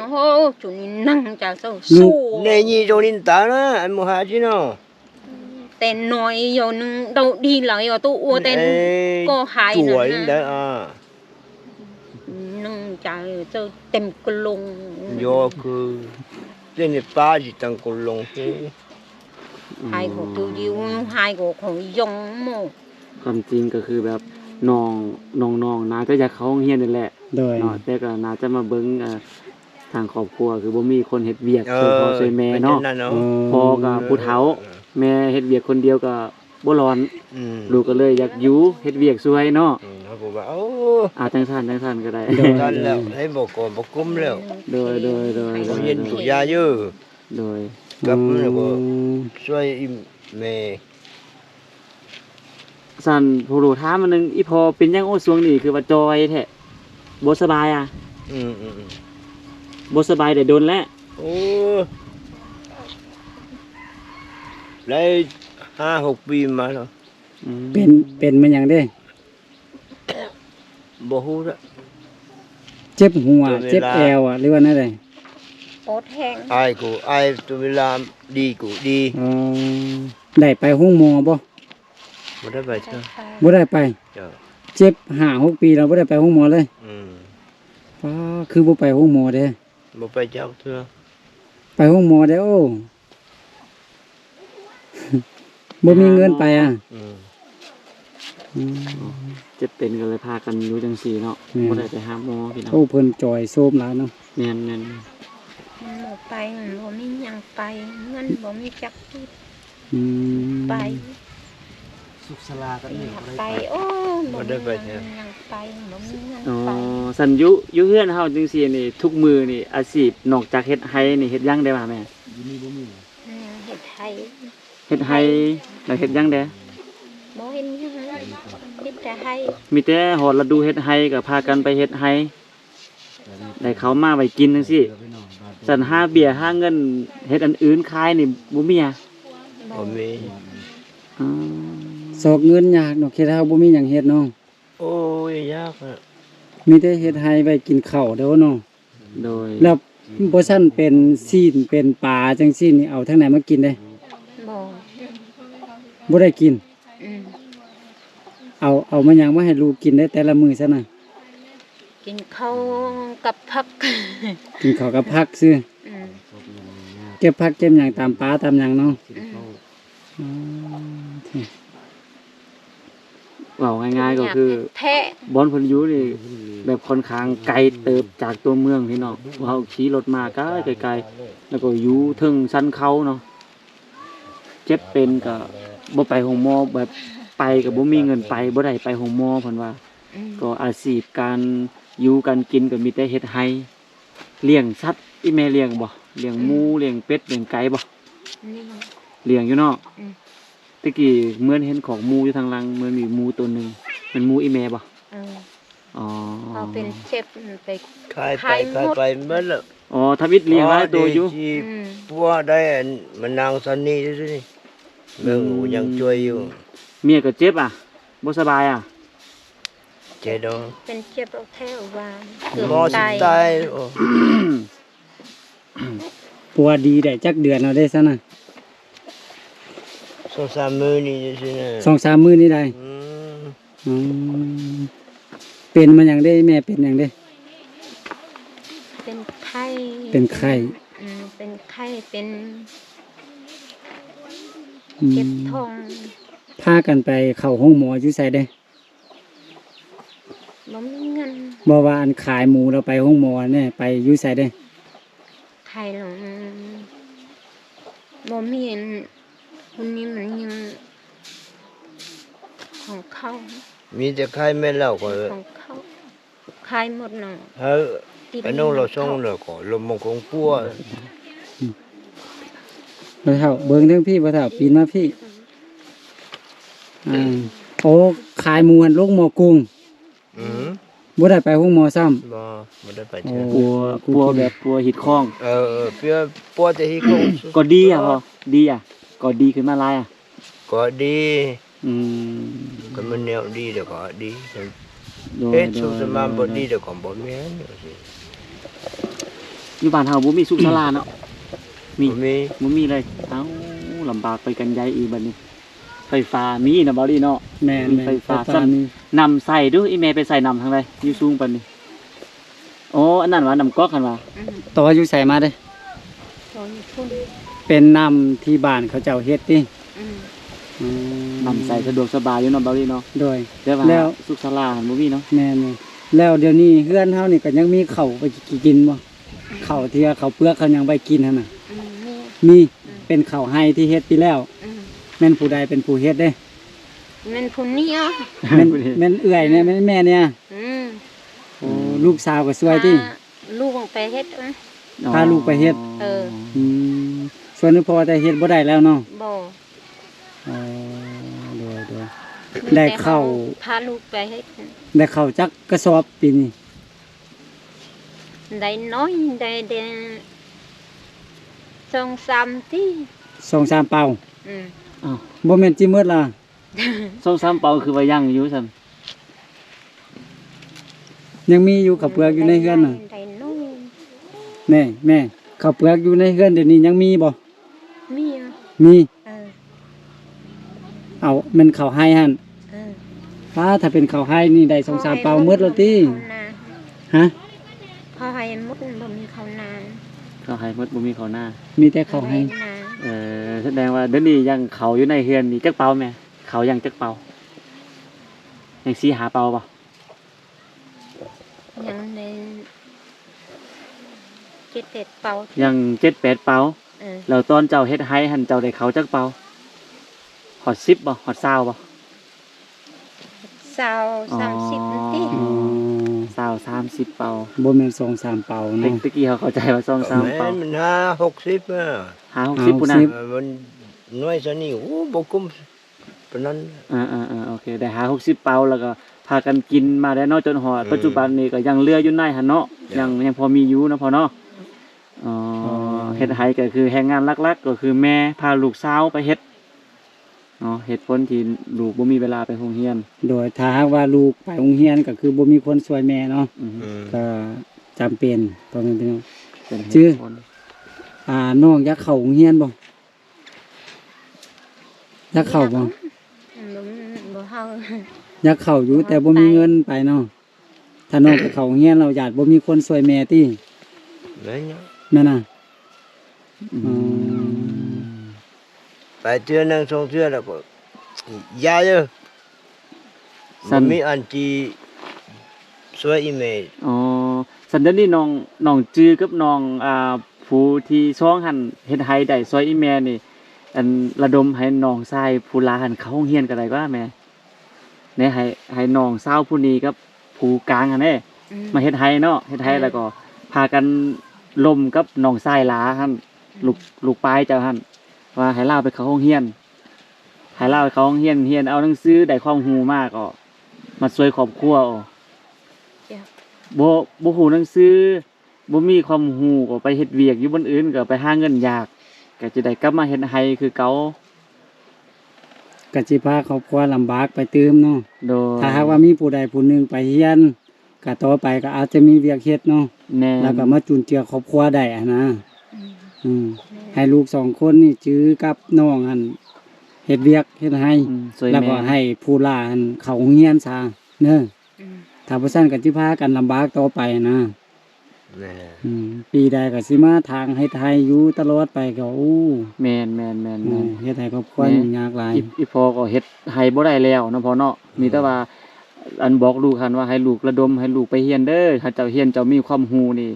ໂອ້ ຈຸນີ້ນັ່ງຈາກເຈົ້າ ລູກແນ່ຍີ່ໂຕນິນຕານະ ອັນໝູ່ຫາຊິເນາະ. ແຕ່ນ້ອຍຢູ່ໜຶ່ງ ໂຕດີຫຼາຍຢູ່ ໂຕອວດແຕ່ກໍຫາຍນັ້ນນະ. ໜຶ່ງຈາເຈົ້າເຕັມກະລົງ ໂຍຄືເປັນປ້າຊິຕັ້ງກະລົງ. ຫາຍກໍຄືຢູ່ ຫາຍກໍຂອງຍົງໝົດ. ຄວາມຈິງກໍຄືແບບ ນ້ອງ ນ້ອງໆ ໜ້າຈະຢາກເຂົ້າໂຮງຮຽນນີ້ແຫຼະ ໂດຍ ເນາະ ແຕ່ກໍໜ້າຈະມາເບິ່ງ ເອີ ທາງຄອບຄົວຄືບໍ່ມີຄົນເຮັດວຽກ ເອີ ຊ່ວຍພໍ່ຊ່ວຍແມ່ເນາະ ເປັນຈັ່ງນັ້ນເນາະ ອືມ ພໍ່ກໍຜູ້ເຖົ້າ ເອີ ແມ່ເຮັດວຽກຄົນດຽວກໍບໍ່ລອນ ອືມ ລູກກໍເລີຍຢາກຢູ່ເຮັດວຽກຊ່ວຍເນາະ ອືມ ເຮົາກໍວ່າ ໂອ້ ອາ ຈັ່ງຊັ້ນ ຈັ່ງຊັ້ນກໍໄດ້ ໂດຍ ຕອນແລ້ວ ໂດຍ ໃຫ້ບໍ່ກໍບໍ່ກຸມແລ້ວ ໂດຍ ໂດຍ ໂດຍ ເຮັດ ໂດຍ ຢາຢູ່ ໂດຍ ກັບ ອືມ ແລ້ວກໍຊ່ວຍອີ່ແມ່ ຊັ້ນ ໂພໂລ ຖາມອັນໜຶ່ງ ອີ່ພໍ່ເປັນຫຍັງ ໂອ້ ຊ່ວງນີ້ຄືວ່າຈ່ອຍແທ້ ບໍ່ສະບາຍອະ? ອືມໆໆ ບໍ່ສະບາຍໄດ້ດົນແລ້ວ? ໂອ້ ໄດ້ຫ້າຫົກປີມາແລ້ວ ອືມ ເປັນ ເປັນມາຫຍັງເດ້? ບໍ່ຮູ້ລະ ເຈັບຫົວ ເຈັບແອວອະ ຫຼືວ່າແນວໃດ? ປວດແຮງ ອາຍກໍອາຍ ແຕ່ເວລາດີກໍດີ ອໍ ໄດ້ໄປໂຮງໝໍບໍ່? ບໍ່ໄດ້ໄປເທື່ອ ບໍ່ໄດ້ໄປ ເຈົ້າ ເຈັບຫ້າຫົກປີແລ້ວບໍ່ໄດ້ໄປໂຮງໝໍເລີຍ ອືມ ປ້າ ຄືບໍ່ໄປໂຮງໝໍເດ້? ບໍ່ໄປຈັກເທື່ອ ໄປໂຮງໝໍເດ້ ໂອ້ ບໍ່ມີເງິນໄປອະ ອືມ ອືມ ເຈັບເປັນກໍເລີຍພາກັນຢູ່ຈັ່ງຊີ້ເນາະ ແມ່ນ ບໍ່ໄດ້ໄປຫາໝໍພີ່ນ້ອງ ໂອ້ ເພິ່ນຈ່ອຍໂຊມຫຼາຍເນາະ ແມ່ນໆໆ ມັນບໍ່ໄປ ມັນບໍ່ມີຫຍັງໄປ ເງິນບໍ່ມີຈັກກີບ ອືມ ໄປ ສຸກສະຫຼາກັນນີ້ ຢາກໄປ ບໍ່ໄດ້ໄປ ໂອ້ ບໍ່ໄດ້ໄປ ບໍ່ມີເງິນ ເອີ ຍັງໄປ ບໍ່ມີເງິນ ອໍ ໄປ ຊັ້ນຢູ່ ຢູ່ເຮືອນເຮົາຈັ່ງຊີ້ນີ້ ທຸກມື້ນີ້ ອາຊີບນອກຈາກເຮັດໄຮ່ນີ້ ເຮັດຫຍັງໄດ້ຫວາແມ່? ຢູ່ນີ້ບໍ່ມີ ອືມ ເຮັດໄຮ່ ເຮັດໄຮ່ ແລ້ວເຮັດຫຍັງແດ່? ບໍ່ເຮັດຫຍັງ ມີແຕ່ໄຮ່ ມີແຕ່ຮອດລະດູເຮັດໄຮ່ກໍພາກັນໄປເຮັດໄຮ່ ໄດ້ເຂົ້າມາໄວ້ກິນຈັ່ງຊີ້ ຊັ້ນຫາເບ້ຍຫາເງິນເຮັດອັນອື່ນຂາຍນີ້ບໍ່ມີຫວາ? ບໍ່ ບໍ່ມີ ອໍ ຊອກເງິນຍາກເນາະ ເຂດເຮົາບໍ່ມີຫຍັງເຮັດເນາະ ໂອ້ຍ ຍາກອະ ມີແຕ່ເຮັດໄຮ່ໄວ້ກິນເຂົ້າເດີເນາະ ໂດຍ ແລ້ວບໍ່ຊັ້ນເປັນຊີ້ນເປັນປາຈັ່ງຊີ້ນີ້ ເອົາທາງໃດມາກິນເດ້? ບໍ່ ບໍ່ໄດ້ກິນ ອືມ ເອົາ ເອົາມາຫຍັງມາໃຫ້ລູກກິນໄດ້ແຕ່ລະມື້ຊັ້ນນະ? ກິນເຂົ້າກັບຜັກ ກິນເຂົ້າກັບຜັກຊື່ ອືມ ເກັບຜັກເກັບຫຍັງຕາມປ່າຕາມຫຍັງເນາະ ອືມ ອໍ ເວົ້າງ່າຍໆກໍຄື ແທ້ ບ່ອນເພິ່ນຢູ່ນີ້ ແບບຂ້ອນຂ້າງໄກເຕີບຈາກຕົວເມືອງພີ່ນ້ອງ ເຮົາຂີ່ລົດມາໄກໆ ແລ້ວກໍຢູ່ເທິງຊັນເຂົາເນາະ ເຈັບເປັນກໍບໍ່ໄປໂຮງໝໍ ແບບໄປກໍບໍ່ມີເງິນໄປ ບໍ່ໄດ້ໄປໂຮງໝໍເພິ່ນວ່າ ອືມ ກໍອາຊີບການຢູ່ການກິນກໍມີແຕ່ເຮັດໄຮ່ ລ້ຽງສັດ ອີ່ແມ່ລ້ຽງບໍ່? ລ້ຽງໝູ ອືມ ລ້ຽງເປັດ ລ້ຽງໄກ່ບໍ່? ລ້ຽງ ລ້ຽງຢູ່ເນາະ ອືມ ແຕ່ກີ້ເໝືອນເຫັນຄອກໝູຢູ່ທາງຫຼັງ ເໝືອນມີໝູໂຕໜຶ່ງ ແມ່ນໝູອີ່ແມ່ບໍ່? ເອີ ອໍ ພໍເປັນເຈັບໄປຂາຍໄປ ຂາຍໄປໝົດແລ້ວ ອໍ ທຳອິດລ້ຽງຫຼາຍໂຕຢູ່ ອືມ ຜົວໄດ້ອັນມານັ່ງຊັ້ນນີ້ຊື່ໆ ອືມ ຍັງຊ່ວຍຢູ່ ເມຍກໍເຈັບອະ ບໍ່ສະບາຍອະ ເຈັບດອກ ເປັນເຈັບແທ້ວ່າ ໝໍຊິຕາຍ ໂອ້ ຜົວດີໄດ້ຈັກເດືອນແລ້ວເດ້ຊັ້ນນະ? ສອງສາມມື້ນີ້ຊື່ໆນະ ສອງສາມມື້ນີ້ໄດ໋ ອືມ ອືມ ເປັນມາຫຍັງເດ້ ແມ່ເປັນຫຍັງເດ້? ເປັນໄຂ້ ເປັນໄຂ້ ອືມ ເປັນໄຂ້ ເປັນ ອືມ ເຈັບທ້ອງ ພາກັນໄປເຂົ້າໂຮງໝໍຢູ່ໃສເດ້? ບໍ່ມີເງິນ ບໍ່ວ່າອັນຂາຍໝູແລ້ວໄປໂຮງໝໍແດ່ ໄປຢູ່ໃສເດ້? ຂາຍແລ້ວ ບໍ່ມີອັນ ຄົນນີ້ມັນຍັງຂອງເຂົາ ມີແຕ່ຂາຍແມ່ນເຫຼົ້າກໍຂອງເຂົາ ຂາຍໝົດເນາະ ເອີ ອັນນັ້ນລາວສົ່ງແລ້ວກໍລົມມາຄົງປົວ ບໍ່ເຖົ້າ ເບິ່ງທາງພີ້ ບໍ່ເຖົ້າ ປີນມາພີ້ ອືມ ອ່າ ໂອ້ ຂາຍໝູຫັ້ນລົງໝໍກຸງ ອືມ ບໍ່ໄດ້ໄປໂຮງໝໍຊ້ຳ ບໍ່ ບໍ່ໄດ້ໄປເທື່ອ ໂອ້ ປົວ ປົວແບບປົວຮີດຄອງ ເອີ ເອີ ປົວ ປົວແຕ່ຮີດຄອງ ກໍດີອະພໍ່ ດີອະ ກໍດີຂຶ້ນມາຫຼາຍອະ ກໍດີ ອືມ ຄັນມັນແນວດີແລ້ວກໍດີ ໂດຍ ເຮັດສຸກສະໝານ ໂດຍ ບໍ່ດີແລ້ວກໍບໍ່ແມ່ນ ຢູ່ບ້ານເຮົາບໍ່ມີສຸກສາລາເນາະ ມີ ບໍ່ມີ ບໍ່ມີເລີຍ ເອົ້າ ລຳບາກໄປກັນໃຫຍ່ອີກບັດນີ້ ໄຟຟ້າມີນະ ເບົາລີເນາະ ແມ່ນໆ ມີໄຟຟ້າ ໄຟຟ້າ ຊັ້ນ ມີ ນ້ຳໃຊ້ດູ ອີ່ແມ່ໄປໃສ່ນ້ຳທາງໃດ ຢູ່ສູງປານນີ້ ອໍ ອັນນັ້ນຫວາ ນ້ຳກອກຫັ້ນຫວາ ອືມ ຕໍ່ຢູ່ໃສມາເດ້? ຕໍ່ຢູ່ພຸ້ນ ເປັນນ້ຳທີ່ບ້ານເຂົາເຈົ້າເຮັດຕິ? ອືມ ອືມ ນ້ຳໃສສະດວກສະບາຍຢູ່ເນາະ ເບົາລີເນາະ. ໂດຍ ແຕ່ວ່າ ແລ້ວ ສຸກສາລາຫັ້ນບໍ່ມີເນາະ. ແມ່ນໆ. ແລ້ວດຽວນີ້ເຮືອນເຮົານີ້ກໍຍັງມີເຂົ້າໄປກິນບໍ່? ເຂົ້າທີ່ວ່າເຂົ້າເປືອກເຂົາຍັງໄປກິນຫັ້ນນະ? ອືມ ມີ ມີ. ອືມ ເປັນເຂົ້າໄຮ່ທີ່ເຮັດປີແລ້ວ. ອືມ ແມ່ນຜູ້ໃດເປັນຜູ້ເຮັດເດ້? ແມ່ນຜູ້ນີ້ອະ. ແມ່ນ ແມ່ນເອື້ອຍແດ່ ແມ່ນແມ່ແດ່. ອືມ ໂອ້ ລູກສາວກໍຊ່ວຍຕິ? ພາລູກໄປເຮັດ. ອໍ ພາລູກໄປເຮັດ. ເອີ ອືມ ສ່ວນພໍ່ແຕ່ເຮັດບໍ່ໄດ້ແລ້ວເນາະ? ບໍ່. ອໍ ໂດຍໆ. ໄດ້ເຂົ້າ ພາລູກໄປເຮັດ. ໄດ້ເຂົ້າຈັກກະສອບປີນີ້? ໄດ້ໜ້ອຍ ໄດ້ແຕ່ສອງສາມຕິ ສອງສາມເປົາ. ອືມ ອ້າວ ບໍ່ແມ່ນຊິໝົດລະ? ສອງສາມເປົາຄືວ່າຍັງຢູ່ຊັ້ນ? ຍັງມີຢູ່ເຂົ້າເປືອກຢູ່ໃນເຮືອນນະ? ໄດ້ໜ້ອຍ. ແມ່ ແມ່ ເຂົ້າເປືອກຢູ່ໃນເຮືອນດຽວນີ້ຍັງມີບໍ່? ມີ ມີ. ເອີ ເອົາ ແມ່ນເຂົ້າໄຮ່ຫັ້ນ? ເອີ ປ້າ ຖ້າເປັນເຂົ້າໄຮ່ນີ້ໄດ້ສອງສາມເປົາໝົດແລ້ວຕິ? ເຂົ້ານາ. ຮະ? ເຂົ້າໄຮ່ໝົດ ບໍ່ມີເຂົ້ານາ. ເຂົ້າໄຮ່ໝົດ ບໍ່ມີເຂົ້ານາ ມີແຕ່ເຂົ້າໄຮ່. ເອີ ສະແດງວ່າດຽວນີ້ຍັງເຂົ້າຢູ່ໃນເຮືອນນີ້ຈັກເປົາແມ່? ເຂົ້າຍັງຈັກເປົາ? ຍັງສີ່ຫ້າເປົາບໍ່? ຍັງໄດ້ເຈັດແປດເປົາ. ຍັງເຈັດແປດເປົາ. ເອີ ແລ້ວຕອນເຈົ້າເຮັດໄຮ່ຫັ້ນ ເຈົ້າໄດ້ເຂົ້າຈັກເປົາ? ຮອດສິບບໍ່? ຮອດຊາວບໍ່? ຊາວ ອໍ ສາມສິບນີ້ຕິ. ອໍ ຊາວ ສາມສິບເປົາ. ບໍ່ແມ່ນສອງສາມເປົາເນາະ. ແຕ່ກີ້ເຮົາເຂົ້າໃຈວ່າສອງສາມເປົາ. ແມ່ນ ມັນຫ້າຫົກສິບ. ເອີ ຫ້າຫົກສິບພຸ້ນນະ. ເອີ ມັນໜ້ອຍຊະນີ້ ໂອ້ ບໍ່ກຸ້ມປານນັ້ນ. ເອີໆໆ ໂອເຄ ໄດ້ຫ້າຫົກສິບເປົາ ແລ້ວກໍພາກັນກິນມາໄດ້ເນາະ ຈົນຮອດ ອືມ ປັດຈຸບັນນີ້ກໍຍັງເຫຼືອຢູ່ໃນຫັ້ນເນາະ. ຍັງ ຍັງພໍມີຢູ່ເນາະພໍ່ເນາະ. ອໍ ອໍ ເຮັດໄຮ່ກໍຄືແຮງງານຫຼັກໆ ກໍຄືແມ່ພາລູກສາວໄປເຮັດເນາະ ເຫດຜົນທີ່ລູກບໍ່ມີເວລາໄປໂຮງຮຽນ. ໂດຍ ຖ້າຫາກວ່າລູກໄປໂຮງຮຽນກໍຄືບໍ່ມີຄົນຊ່ວຍແມ່ເນາະ. ອືມ ອືມ ກໍຈຳເປັນ ພໍ່ແມ່ພີ່ນ້ອງ. ເປັນເຫດຜົນ. ອ່າ ນ້ອງຢາກເຂົ້າໂຮງຮຽນບໍ່? ຢາກເຂົ້າບໍ່? ບໍ່ ບໍ່ເຂົ້າ. ຢາກເຂົ້າຢູ່ ແຕ່ບໍ່ມີເງິນໄປເນາະ. ຖ້ານ້ອງໄປເຂົ້າໂຮງຮຽນແລ້ວ ຢ້ານບໍ່ມີຄົນຊ່ວຍແມ່ຕິ? ແມ່ນ ແມ່ນນະ. ອືມ ອືມ ໄປເທື່ອໜຶ່ງສອງເທື່ອແລ້ວກໍຢ່າເດີ. ຊັ້ນ ບໍ່ມີອັນທີ່ຊ່ວຍອີ່ແມ່. ອໍ ຊັ້ນດຽວນີ້ນ້ອງ ນ້ອງຈື່ກັບນ້ອງ ອ່າ ຜູ້ທີ່ສອງຫັ້ນ ເຮັດໄຮ່ໄດ້ຊ່ວຍອີ່ແມ່ນີ້ ອັນ ລະດົມໃຫ້ນ້ອງຊາຍຜູ້ຫຼ້າຫັ້ນເຂົ້າໂຮງຮຽນກໍໄດ້ກວ່າແມ່. ແນະ ໃຫ້ ໃຫ້ນ້ອງສາວຜູ້ນີ້ກັບຜູ້ກາງຫັ້ນເດ້ ອືມ ມາເຮັດໄຮ່ເນາະ ເຮັດໄຮ່ ເອີ ແລ້ວກໍພາກັນລົມກັບນ້ອງຊາຍຫຼ້າຫັ້ນ ອືມ ລູກ ລູກປາຍເຈົ້າຫັ້ນ ວ່າໃຫ້ລາວໄປເຂົ້າໂຮງຮຽນ ໃຫ້ລາວໄປເຂົ້າໂຮງຮຽນ ຮຽນເອົາໜັງສື ໄດ້ຄວາມຮູ້ມາກໍມາຊ່ວຍຄອບຄົວ. ເຈົ້າ ບໍ່ ບໍ່ຮູ້ໜັງສື ບໍ່ມີຄວາມຮູ້ກໍໄປເຮັດວຽກຢູ່ບ່ອນອື່ນ ກໍໄປຫາເງິນຍາກ ກໍຈະໄດ້ກັບມາເຮັດໄຮ່ຄືເກົ່າ ກໍຊິພາຄອບຄົວລຳບາກໄປຕື່ມເນາະ. ໂດຍ ຖ້າຫາກວ່າມີຜູ້ໃດຜູ້ໜຶ່ງໄປຮຽນ ກໍຕໍ່ໄປກໍອາດຈະມີວຽກເຮັດເນາະ. ແມ່ນ ແລ້ວກໍມາຈຸນເຈືອຄອບຄົວໄດ້ຫັ້ນນະ. ອືມ ອືມ ແມ່ນ ໃຫ້ລູກສອງຄົນນີ້ຈື່ກັບນ້ອງຫັ້ນ ເຮັດວຽກເຮັດໄຮ່ ອືມ ຊ່ວຍແມ່ ແລ້ວກໍໃຫ້ຜູ້ຫຼ້າຫັ້ນເຂົ້າໂຮງຮຽນຊະເນີ. ອືມ ຖ້າບໍ່ຊັ້ນກໍຊິພາກັນລຳບາກຕໍ່ໄປນະ. ແມ່ນ ອືມ ປີໃດກໍຊິມາທາງເຮັດໄຮ່ຢູ່ຕະຫຼອດໄປກໍ ໂອ້ ແມ່ນໆໆໆ ເຮັດໃຫ້ຄອບຄົວ ແມ່ນ ຫຍຸ້ງຍາກຫຼາຍ. ອີ ອີພໍ່ກໍເຮັດໄຮ່ບໍ່ໄດ້ແລ້ວເນາະພໍ່ເນາະ. ອືມ ມີແຕ່ວ່າ ອັນ ບອກລູກຫັ້ນວ່າໃຫ້ລູກລະດົມໃຫ້ລູກໄປຮຽນເດີ ຖ້າເຈົ້າຮຽນເຈົ້າມີຄວາມຮູ້ນີ້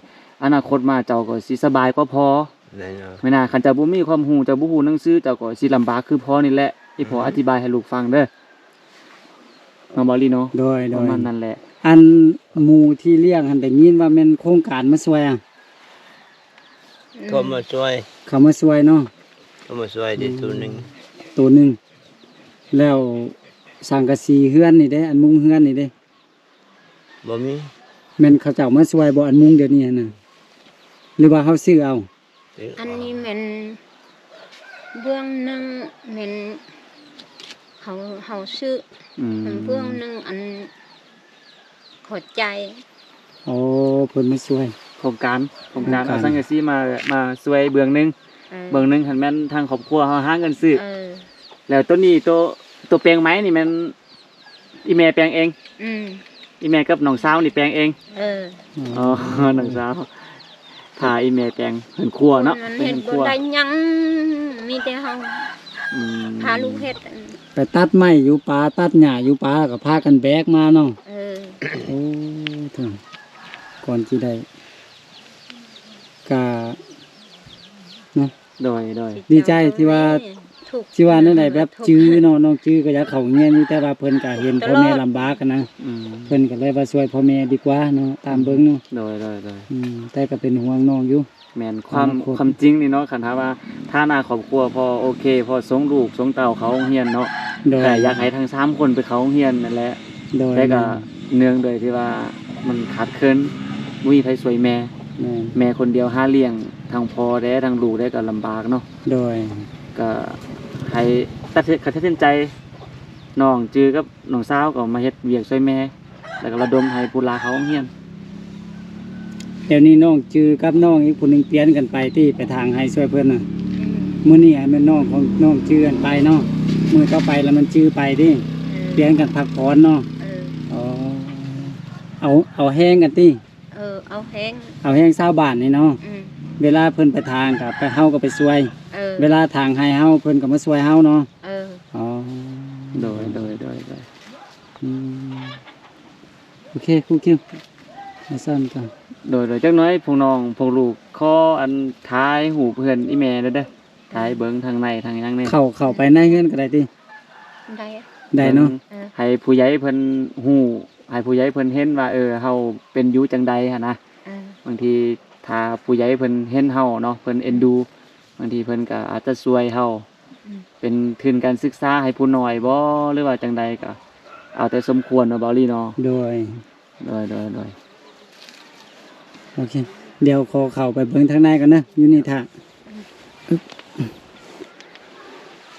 ອະນາຄົດມາເຈົ້າກໍຊິສະບາຍກວ່າພໍ່. ແມ່ນ ແມ່ນນະ ຄັນເຈົ້າບໍ່ມີຄວາມຮູ້ ເຈົ້າບໍ່ຮູ້ໜັງສື ເຈົ້າກໍຊິລຳບາກຄືພໍ່ນີ້ແຫຼະ. ອີ່ພໍ່ ອືມ ອະທິບາຍໃຫ້ລູກຟັງເດີ. ເນາະ ເບົາລີເນາະ. ໂດຍໆ ປະມານນັ້ນແຫຼະ. ອັນໝູທີ່ລ້ຽງຫັ້ນ ໄດ້ຍິນວ່າແມ່ນໂຄງການມາຊ່ວຍອະ? ອືມ ເຂົາມາຊ່ວຍ ເຂົາມາຊ່ວຍເນາະ. ເຂົາມາຊ່ວຍໄດ້ ອືມ ໂຕໜຶ່ງ ໂຕໜຶ່ງ. ແລ້ວສັງກະສີເຮືອນນີ້ເດ້ ອັນມຸງເຮືອນນີ້ເດ້? ບໍ່ມີ. ແມ່ນເຂົາເຈົ້າມາຊ່ວຍບໍ່ ອັນມຸງດຽວນີ້ຫັ້ນນະ ຫຼືວ່າເຮົາຊື້ເອົາ? ອັນນີ້ແມ່ນເບື້ອງໜຶ່ງແມ່ນເຮົາ ເຮົາຊື້. ອືມ ເບື້ອງໜຶ່ງອັນເຂົາຈ່າຍ. ໂອ້ ເພິ່ນມາຊ່ວຍ ໂຄງການ ໂຄງການ ໂຄງການ ເອົາສັງກະສີມາ ມາຊ່ວຍເບື້ອງໜຶ່ງ. ເອີ ເບື້ອງໜຶ່ງຫັ້ນແມ່ນທາງຄອບຄົວເຮົາຫາເງິນຊື້. ເອີ ແລ້ວໂຕນີ້ ໂຕ ໂຕແປງໄມ້ນີ້ແມ່ນ ອີ່ແມ່ແປງເອງ? ອືມ ອີ່ແມ່ກັບນ້ອງສາວນີ້ແປງເອງ? ເອີ ອໍ ນ້ອງສາວ ຖ້າອີ່ແມ່ແປງເຮືອນຄົວເນາະ. ມັນເຮັດບໍ່ໄດ້ຫຍັງ ມີແຕ່ເຮົາ ອືມ ພາລູກເຮັດ ໄປຕັດໄມ້ຢູ່ປ່າ ຕັດຫຍ້າຢູ່ປ່າ ກໍພາກັນແບກມາເນາະ. ເອີ ໂອ້ ເຖິງ ກ່ອນຊິໄດ້ ກະ ເນາະ ໂດຍ ໂດຍ ດີໃຈທີ່ວ່າ ທີ່ວ່າແນວໃດ ແບບຈື່ເນາະ ນ້ອງຈື່ກໍຢາກເຂົ້າໂຮງຮຽນຢູ່ ແຕ່ວ່າເພິ່ນກໍເຫັນພໍ່ແມ່ລຳບາກນະ ອືມ ເພິ່ນກໍເລີຍວ່າຊ່ວຍພໍ່ແມ່ດີກວ່າເນາະ ຕາມເບິ່ງເນາະ. ໂດຍ ໂດຍ ໂດຍ ອືມ ແຕ່ກໍເປັນຫ່ວງນ້ອງຢູ່. ແມ່ນ ຄວາມ ຄວາມຈິງນີ້ເນາະ ຄັນຖ້າວ່າຖານະຄອບຄົວພໍໂອເຄ ພໍສົ່ງລູກສົ່ງເຕົ້າເຂົ້າໂຮງຮຽນເນາະ ໂດຍ ກໍຢາກໃຫ້ທັງສາມຄົນໄປເຂົ້າໂຮງຮຽນນັ້ນແຫຼະ. ໂດຍ ແຕ່ກໍ ແມ່ນ ເນື່ອງໂດຍທີ່ວ່າມັນຂາດເຂີນ ບໍ່ມີໃຜຊ່ວຍແມ່ ແມ່ນ ແມ່ຄົນດຽວຫາລ້ຽງທັງພໍ່ແດ່ ທັງລູກແດ່ ກໍລຳບາກເນາະ. ໂດຍ ກໍໃຫ້ຕັດ ຄັນຕັດສິນໃຈ ນ້ອງຈື່ກັບນ້ອງສາວກໍມາເຮັດວຽກຊ່ວຍແມ່ ແລ້ວກໍລະດົມໃຫ້ຜູ້ຫຼ້າເຂົ້າໂຮງຮຽນ. ດຽວນີ້ນ້ອງຈື່ກັບນ້ອງອີກຜູ້ໜຶ່ງປ່ຽນກັນໄປຕິ ໄປຖາງໄຮ່ຊ່ວຍເພິ່ນນະ. ອືມ ມື້ນີ້ໃຫ້ແມ່ນນ້ອງຂອງນ້ອງຈື່ກັນໄປເນາະ ມື້ຕໍ່ໄປລະມັນຈື່ໄປຕິ. ເອີ ປ່ຽນກັນພັກຜ່ອນເນາະ. ເອີ ອໍ ເອົາ ເອົາແຮງກັນຕິ. ເອີ ເອົາແຮງ ເອົາແຮງຊາວບ້ານນີ້ເນາະ. ອືມ ເວລາເພິ່ນໄປຖາງກໍໄປ ເຮົາກໍໄປຊ່ວຍ. ເອີ ເວລາຖາງໄຮ່ເຮົາ ເພິ່ນກໍມາຊ່ວຍເຮົາເນາະ. ເອີ ອໍ ໂດຍ ໂດຍ ໂດຍ ໂດຍ ອືມ ໂອເຄ ຄູຄິວ ມາຊັ້ນກໍ ໂດຍ ໂດຍ ຈັກໜ້ອຍພວກນ້ອງພວກລູກ ຂໍອັນຖ່າຍຮູບເຮືອນອີ່ແມ່ແດ່ເດີ ຖ່າຍເບິ່ງທາງໃນທາງຫຍັງນີ້. ເຂົ້າ ເຂົ້າໄປໃນເຮືອນກໍໄດ້ຕິ? ໄດ້ ໄດ້ເນາະ. ເອີ ໃຫ້ຜູ້ໃຫຍ່ເພິ່ນຮູ້ ໃຫ້ຜູ້ໃຫຍ່ເພິ່ນເຫັນວ່າ ເອີ ເຮົາເປັນຢູ່ຈັ່ງໃດຫັ້ນນະ. ເອີ ບາງທີຖ້າຜູ້ໃຫຍ່ເພິ່ນເຫັນເຮົາເນາະ ເພິ່ນເອັນດູ ບາງທີເພິ່ນກໍອາດຈະຊ່ວຍເຮົາ ອືມ ເປັນທຶນການສຶກສາໃຫ້ຜູ້ນ້ອຍບໍ ຫຼືວ່າຈັ່ງໃດ ກໍເອົາແຕ່ສົມຄວນເນາະ ເບົາລີເນາະ. ໂດຍ ໂດຍ ໂດຍ ໂດຍ ໂອເຄ ດຽວຂໍເຂົ້າໄປເບິ່ງທາງໃນກ່ອນເດີ ຢູ່ນີ້ຖ້າ.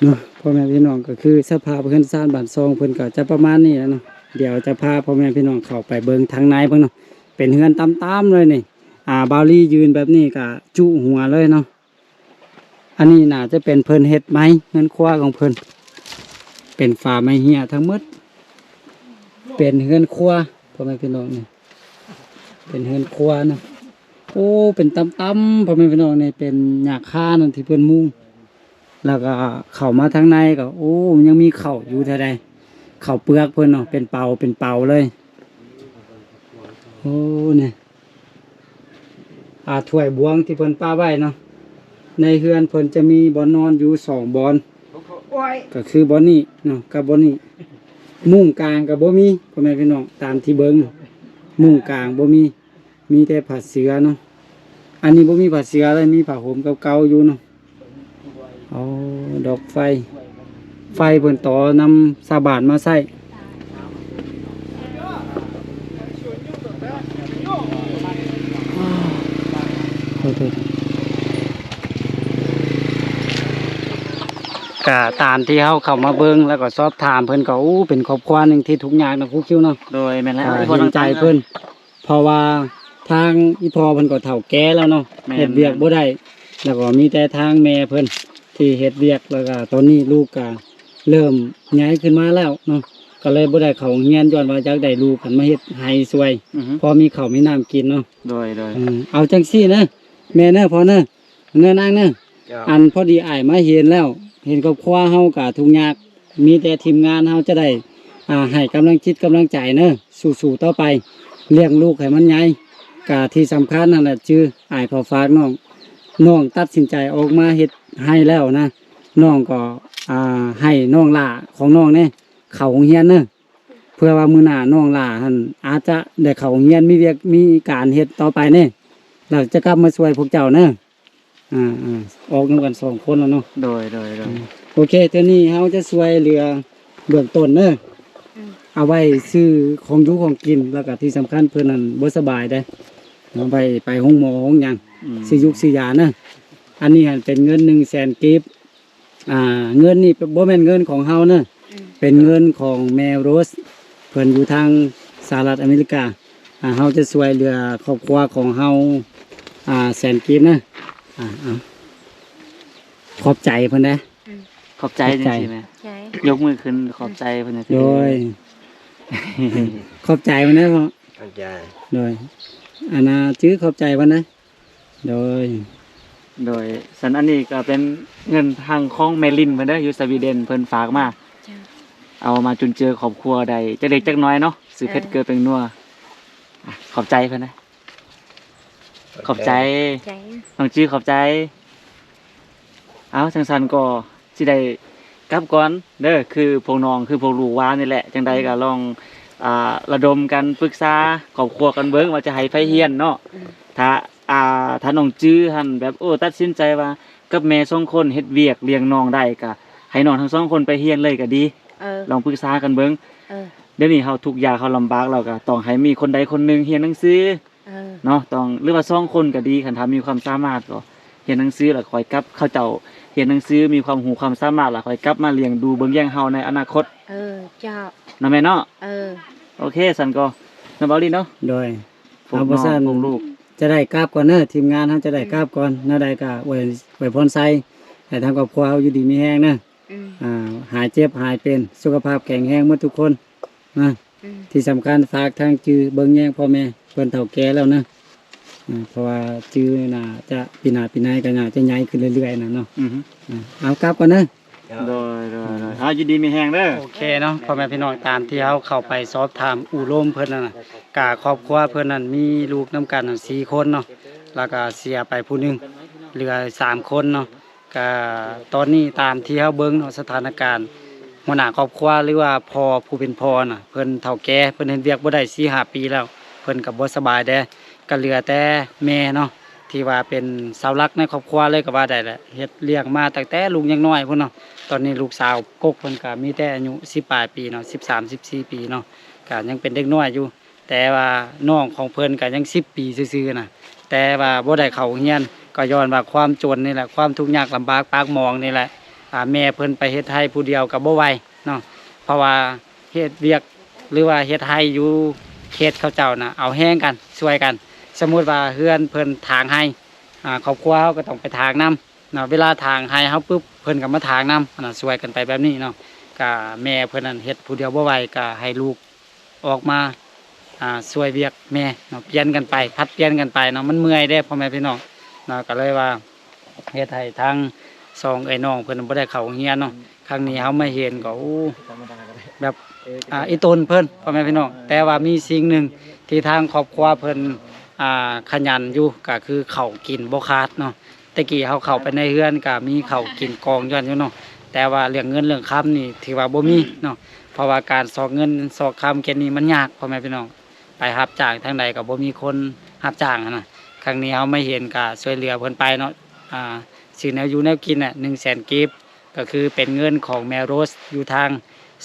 ເນາະ ພໍ່ແມ່ພີ່ນ້ອງ ກໍຄືສະພາບເຮືອນຊານບ້ານຊ່ອງເພິ່ນກໍຈະປະມານນີ້ແຫຼະເນາະ. ດຽວຈະພາພໍ່ແມ່ພີ່ນ້ອງເຂົ້າໄປເບິ່ງທາງໃນເບິ່ງເນາະ ເປັນເຮືອນຕ່ຳໆເລີຍນີ້. ອ່າ ບ່າວລີຢືນແບບນີ້ກໍຈຸຫົວເລີຍເນາະ. ອັນນີ້ໜ້າຈະເປັນເພິ່ນເຮັດໃໝ່ ເຮືອນຄົວຂອງເພິ່ນ ເປັນຝາໄມ້ເຮ້ຍທັງໝົດ ເປັນເຮືອນຄົວ ພໍ່ແມ່ພີ່ນ້ອງ ນີ້ເປັນເຮືອນຄົວນະ. ໂອ້ ເປັນຕ່ຳໆ ພໍ່ແມ່ພີ່ນ້ອງ ນີ້ເປັນຫຍ້າຄານັ້ນທີ່ເພິ່ນມຸງ ແລ້ວກໍເຂົ້າມາທາງໃນກໍ ໂອ້ ຍັງມີເຂົ້າຢູ່ແທ້ໃດ ເຂົ້າເປືອກເພິ່ນເນາະ ເປັນເປົາເປັນເປົາເລີຍ. ໂອ້ ນີ້ ອ່າ ຖ້ວຍບວງທີ່ເພິ່ນປະໄວ້ເນາະ ໃນເຮືອນເພິ່ນຈະມີບ່ອນນອນຢູ່ສອງບ່ອນ ກໍຄືບ່ອນນີ້ເນາະ ກັບບ່ອນນີ້. ມຸ້ງກາງກໍບໍ່ມີ ພໍ່ແມ່ພີ່ນ້ອງ ຕາມທີ່ເບິ່ງ ມຸ້ງກາງບໍ່ມີ ມີແຕ່ຜ້າເສື່ອເນາະ. ອັນນີ້ບໍ່ມີຜ້າເສື່ອເລີຍ ມີຜ້າຫົ່ມເກົ່າໆຢູ່ເນາະ. ອໍ ດອກໄຟ ໄຟເພິ່ນຕໍ່ນຳຊາວບ້ານມາໃຊ້. ກະຕາມທີ່ເຮົາເຂົ້າມາເບິ່ງ ແລ້ວກໍສອບຖາມເພິ່ນກໍ ໂອ້ ເປັນຄອບຄົວໜຶ່ງທີ່ທຸກຍາກເນາະ ຄູຄິວເນາະ. ໂດຍ ແມ່ນແລ້ວ ກໍເຫັນໃຈເພິ່ນ ເພາະວ່າທາງອີ່ພໍ່ເພິ່ນກໍເຖົ້າແກ່ແລ້ວເນາະ ແມ່ນ ເຮັດວຽກບໍ່ໄດ້ ແລ້ວກໍມີແຕ່ທາງແມ່ເພິ່ນທີ່ເຮັດວຽກ ແລ້ວກໍຕອນນີ້ລູກກໍເລີ່ມໃຫຍ່ຂຶ້ນມາແລ້ວເນາະ ກໍເລີຍບໍ່ໄດ້ເຂົ້າໂຮງຮຽນ ຍ້ອນວ່າຢາກໄດ້ລູກຫັ້ນມາເຮັດໄຮ່ຊ່ວຍ ອືຮຶ ພໍມີເຂົ້າມີນ້ຳກິນເນາະ. ໂດຍ ໂດຍ ເອີ ເອົາຈັ່ງຊີ້ເນີ ແມ່ເນີ ພໍ່ເນີ ເນີນາງເນີ ເຈົ້າ ອັນ ພໍດີອ້າຍມາເຫັນແລ້ວ ເຫັນຄອບຄົວເຮົາກໍທຸກຍາກ ມີແຕ່ທີມງານເຮົາຈະໄດ້ ອ່າ ໃຫ້ກຳລັງຈິດກຳລັງໃຈເນີ ສູ້ໆຕໍ່ໄປ ລ້ຽງລູກໃຫ້ມັນໃຫຍ່. ກະທີ່ສຳຄັນຫັ້ນແຫຼະ ຈື່ ອ້າຍຂໍຝາກນ້ອງ ນ້ອງຕັດສິນໃຈອອກມາເຮັດໄຮ່ແລ້ວນະ ນ້ອງກໍ ອ່າ ໃຫ້ນ້ອງຫຼ້າຂອງນ້ອງນີ້ເຂົ້າໂຮງຮຽນເນີ ເພື່ອວ່າມື້ໜ້ານ້ອງຫຼ້າຫັ້ນອາດຈະໄດ້ເຂົ້າໂຮງຮຽນ ມີວຽກມີການເຮັດຕໍ່ໄປນີ້ ແລ້ວຈະກັບມາຊ່ວຍພວກເຈົ້າເນີ. ອ່າ ອອກນຳກັນສອງຄົນແລ້ວເນາະ. ໂດຍ ໂດຍ ໂດຍ ອືມ ໂອເຄ ເທື່ອນີ້ເຮົາຈະຊ່ວຍເຫຼືອເບື້ອງຕົ້ນເນີ ອືມ ເອົາໄວ້ຊື້ຂອງຢູ່ຂອງກິນ ແລ້ວກໍທີ່ສຳຄັນເພິ່ນນັ້ນບໍ່ສະບາຍເດ້ ເອົາໄວ້ໄປໂຮງໝໍໂຮງຫຍັງ ອືມ ຊື້ຢູກຊື້ຢາເນີ. ອັນນີ້ຫັ້ນເປັນເງິນໜຶ່ງແສນກີບ ອ່າ ເງິນນີ້ບໍ່ແມ່ນເງິນຂອງເຮົາເນີ ອືມ ເປັນເງິນຂອງແມ່ໂຣສ ເພິ່ນຢູ່ທາງສະຫະລັດອາເມລິກາ. ອ່າ ເຮົາຈະຊ່ວຍເຫຼືອຄອບຄົວຂອງເຮົາ ອ່າ ແສນກີບເນີ. ອ່າ ເອົາ ຂອບໃຈເພິ່ນເດ້. ອືມ ຂອບໃຈ ຂອບໃຈ ຈັ່ງຊີ້ແມ່ ໃຈ ຍົກມືຂຶ້ນຂອບໃຈເພິ່ນຈັ່ງຊີ້. ໂດຍ ຂອບໃຈເພິ່ນເດ້ພໍ່. ຂອບໃຈ. ໂດຍ ອັນນ່າ ຈື່ຂອບໃຈເພິ່ນເດ້. ໂດຍ ໂດຍ ຊັ້ນອັນນີ້ກໍເປັນເງິນທາງຂອງແມ່ລິນເພິ່ນເດີ ຢູ່ສະວີເດັນ ເພິ່ນຝາກມາ ເຈົ້າ ເອົາມາຈຸນເຈືອຄອບຄົວໄດ້ຈັກເລັກຈັກນ້ອຍເນາະ ຊື້ເຜັດເກືອແປ້ງນົວ. ອ່ະ ຂອບໃຈເພິ່ນນະ ຂອບໃຈ ຂອບໃຈ ນ້ອງຈື່ ຂອບໃຈ. ເອົາ ຈັ່ງຊັ້ນກໍຊິໄດ້ກັບກ່ອນເດີ ຄືພວກນ້ອງ ຄືພວກລູກວ່ານີ້ແຫຼະ ຈັ່ງໃດກໍລອງ ອ່າ ລະດົມກັນປຶກສາຄອບຄົວກັນເບິ່ງວ່າຈະໃຫ້ໃຜຮຽນເນາະ. ອືມ ຖ້າ ອ່າ ຖ້ານ້ອງຈື່ຫັ້ນແບບ ໂອ້ ຕັດສິນໃຈວ່າກັບແມ່ສອງຄົນເຮັດວຽກລ້ຽງນ້ອງໄດ້ ກໍໃຫ້ນ້ອງທັງສອງຄົນໄປຮຽນເລີຍກໍດີ. ເອີ ລອງປຶກສາກັນເບິ່ງ. ເອີ ດຽວນີ້ເຮົາທຸກຍາກເຮົາລຳບາກ ແລ້ວກໍຕ້ອງໃຫ້ມີຄົນໃດຄົນໜຶ່ງຮຽນໜັງສື ເອີ ເນາະ ຕ້ອງ ຫຼືວ່າສອງຄົນກໍດີ ຄັນຖ້າມີຄວາມສາມາດກໍຮຽນໜັງສື ແລ້ວຄ່ອຍກັບ ເຂົາເຈົ້າຮຽນໜັງສື ມີຄວາມຮູ້ຄວາມສາມາດ ແລ້ວຄ່ອຍກັບມາລ້ຽງດູເບິ່ງແຍງເຮົາໃນອະນາຄົດ. ເອີ ເຈົ້າ ເນາະແມ່ເນາະ. ເອີ ໂອເຄ ຊັ້ນກໍ ນ້ອງເບົາລີເນາະ. ໂດຍ ພວກນ້ອງ ເອົາ ບໍ່ຊັ້ນ ພວກລູກ ຈະໄດ້ກັບກ່ອນເດີ ທີມງານເຮົາຈະໄດ້ກັບກ່ອນ. ອືມ ແນວໃດກໍອວຍ ອວຍພອນໄຊໃຫ້ທາງຄອບຄົວເຮົາຢູ່ດີມີແຮງເດີ. ອືມ ອ່າ ຫາຍເຈັບຫາຍເປັນ ສຸຂະພາບແຂງແຮງໝົດທຸກຄົນນະ. ອືມ ທີ່ສຳຄັນຝາກທາງຈື່ເບິ່ງແຍງພໍ່ແມ່ ເພິ່ນເຖົ້າແກ່ແລ້ວນະ. ອ່າ ເພາະວ່າຈື່ໜ້າຈະ ປີໜ້າປີໃນກໍໜ້າຈະໃຫຍ່ຂຶ້ນເລື້ອຍໆນະເນາະ. ອືຮຶ ອ່າ ເອົາ ກັບກ່ອນເດີ. ໂດຍ ໂດຍ ໂດຍ ເອົາ ຢູ່ດີມີແຮງເດີ. ໂອເຄເນາະ ພໍ່ແມ່ພີ່ນ້ອງ ຕາມທີ່ເຮົາເຂົ້າໄປສອບຖາມໂອ້ລົມເພິ່ນນັ້ນນະ ກະຄອບຄົວເພິ່ນນັ້ນມີລູກນຳກັນສີ່ຄົນເນາະ ແລ້ວກະເສຍໄປຜູ້ໜຶ່ງ ເຫຼືອສາມຄົນເນາະ. ກະຕອນນີ້ຕາມທີ່ເຮົາເບິ່ງເນາະ ສະຖານະການ ຫົວໜ້າຄອບຄົວ ຫຼືວ່າພໍ່ ຜູ້ເປັນພໍ່ນະ ເພິ່ນເຖົ້າແກ່ ເພິ່ນເຮັດວຽກບໍ່ໄດ້ສີ່ຫ້າປີແລ້ວ ເພິ່ນກໍບໍ່ສະບາຍແດ່. ກໍເຫຼືອແຕ່ແມ່ເນາະ ທີ່ວ່າເປັນເສົາຫຼັກໃນຄອບຄົວເລີຍກໍວ່າໄດ້ແຫຼະ ເຮັດລ້ຽງມາຕັ້ງແຕ່ລູກຍັງນ້ອຍພຸ້ນເນາະ. ຕອນນີ້ລູກສາວກົກເພິ່ນກໍມີແຕ່ອາຍຸສິບປາຍປີເນາະ ສິບສາມ ສິບສີ່ປີເນາະ ກໍຍັງເປັນເດັກນ້ອຍຢູ່. ແຕ່ວ່ານ້ອງຂອງເພິ່ນກໍຍັງສິບປີຊື່ໆນະ ແຕ່ວ່າບໍ່ໄດ້ເຂົ້າໂຮງຮຽນ ກໍຍ້ອນວ່າຄວາມຈົນນີ້ແຫຼະ ຄວາມທຸກຍາກລຳບາກປາກໝອງນີ້ແຫຼະ. ອ່າ ແມ່ເພິ່ນໄປເຮັດໄຮ່ຜູ້ດຽວກໍບໍ່ໄຫວເນາະ ເພາະວ່າເຮັດວຽກ ຫຼືວ່າເຮັດໄຮ່ຢູ່ເຂດເຂົາເຈົ້ານະ ເອົາແຮງກັນ ຊ່ວຍກັນ. ສົມມຸດວ່າເຮືອນເພິ່ນຖາງໄຮ່ ອ່າ ຄອບຄົວເຮົາກໍຕ້ອງໄປຖາງນຳເນາະ ເວລາຖາງໄຮ່ເຮົາປຶບ ເພິ່ນກໍມາຖາງນຳນະ ຊ່ວຍກັນໄປແບບນີ້ເນາະ. ກໍແມ່ເພິ່ນນັ້ນເຮັດຜູ້ດຽວບໍ່ໄຫວ ກໍໃຫ້ລູກ ອອກມາ ອ່າ ຊ່ວຍວຽກແມ່ເນາະ ປ່ຽນກັນໄປ ຜັດປ່ຽນກັນໄປເນາະ ມັນເມື່ອຍເດ້ພໍ່ແມ່ພີ່ນ້ອງເນາະ. ກໍເລີຍວ່າເຮັດໃຫ້ທາງສອງເອື້ອຍນ້ອງເພິ່ນບໍ່ໄດ້ເຂົ້າໂຮງຮຽນເນາະ. ຄັ້ງນີ້ເຮົາມາເຫັນກໍ ໂອ້ ແບບ ອ່າ ອີ່ຕົນເພິ່ນ ພໍ່ແມ່ພີ່ນ້ອງ ແຕ່ວ່າມີສິ່ງໜຶ່ງທີ່ທາງຄອບຄົວເພິ່ນ ອ່າ ຂະຫຍັນຢູ່ ກໍຄືເຂົ້າກິນບໍ່ຂາດເນາະ. ແຕ່ກີ້ເຮົາເຂົ້າໄປໃນເຮືອນກໍມີເຂົ້າກິນກອງຢູ່ຫັ້ນຢູ່ເນາະ ແຕ່ວ່າເລື່ອງເງິນເລື່ອງຄຳນີ້ຖືວ່າບໍ່ມີເນາະ ເພາະວ່າການຊອກເງິນຊອກຄຳເຂດນີ້ມັນຍາກ ພໍ່ແມ່ພີ່ນ້ອງ ໄປຮັບຈ້າງທາງໃດກໍບໍ່ມີຄົນຮັບຈ້າງຫັ້ນນະ. ຄັ້ງນີ້ເຮົາມາເຫັນກໍຊ່ວຍເຫຼືອເພິ່ນໄປເນາະ ອ່າ ຊື້ແນວຢູ່ແນວກິນນະ ໜຶ່ງແສນກີບ ກໍຄືເປັນເງິນຂອງແມ່ໂຣສຢູ່ທາງ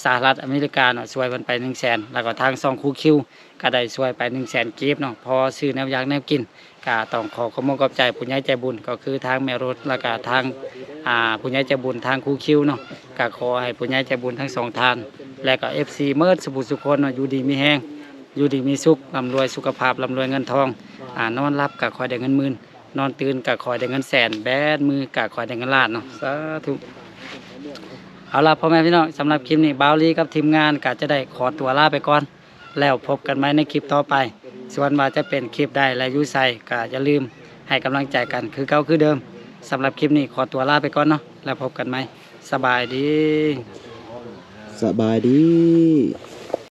ສະຫະລັດອາເມລິກາເນາະ ຊ່ວຍເພິ່ນໄປໜຶ່ງແສນ ແລ້ວກໍທາງຊ່ອງຄູຄິວ ກໍໄດ້ຊ່ວຍໄປໜຶ່ງແສນກີບເນາະ ພໍຊື້ແນວຢາກແນວກິນ. ກໍຕ້ອງຂໍຂອບມຸກຂອບໃຈຜູ້ໃຫຍ່ໃຈບຸນ ກໍຄືທາງແມ່ລົດ ແລ້ວກໍທາງ ອ່າ ຜູ້ໃຫຍ່ໃຈບຸນທາງຄູຄິວເນາະ. ກໍຂໍໃຫ້ຜູ້ໃຫຍ່ໃຈບຸນທັງສອງທ່ານ ແລະກໍເອັຟຊີໝົດສູ່ຜູ້ສູ່ຄົນເນາະ ຢູ່ດີມີແຮງ ຢູ່ດີມີສຸກ ລ່ຳລວຍສຸຂະພາບ ລ່ຳລວຍເງິນທອງ ອ່າ ນອນຫຼັບກໍຂໍໃຫ້ໄດ້ເງິນໝື່ນ ນອນຕື່ນກໍຂໍໃຫ້ໄດ້ເງິນແສນ ແບມືກໍຂໍໃຫ້ໄດ້ເງິນລ້ານເນາະ ສາທຸ. ເອົາລະ ພໍ່ແມ່ພີ່ນ້ອງ ສຳລັບຄລິບນີ້ ບ່າວລີກັບທີມງານກໍຈະໄດ້ຂໍຕົວລາໄປກ່ອນ ແລ້ວພົບກັນໃໝ່ໃນຄລິບຕໍ່ໄປ. ສ່ວນວ່າຈະເປັນຄລິບໃດ ແລະ ຢູ່ໃສ ກໍຢ່າລືມໃຫ້ກຳລັງໃຈກັນຄືເກົ່າຄືເດີມ. ສຳລັບຄລິບນີ້ຂໍຕົວລາໄປກ່ອນເນາະ ແລ້ວພົບກັນໃໝ່. ສະບາຍດີ. ສະບາຍດີ.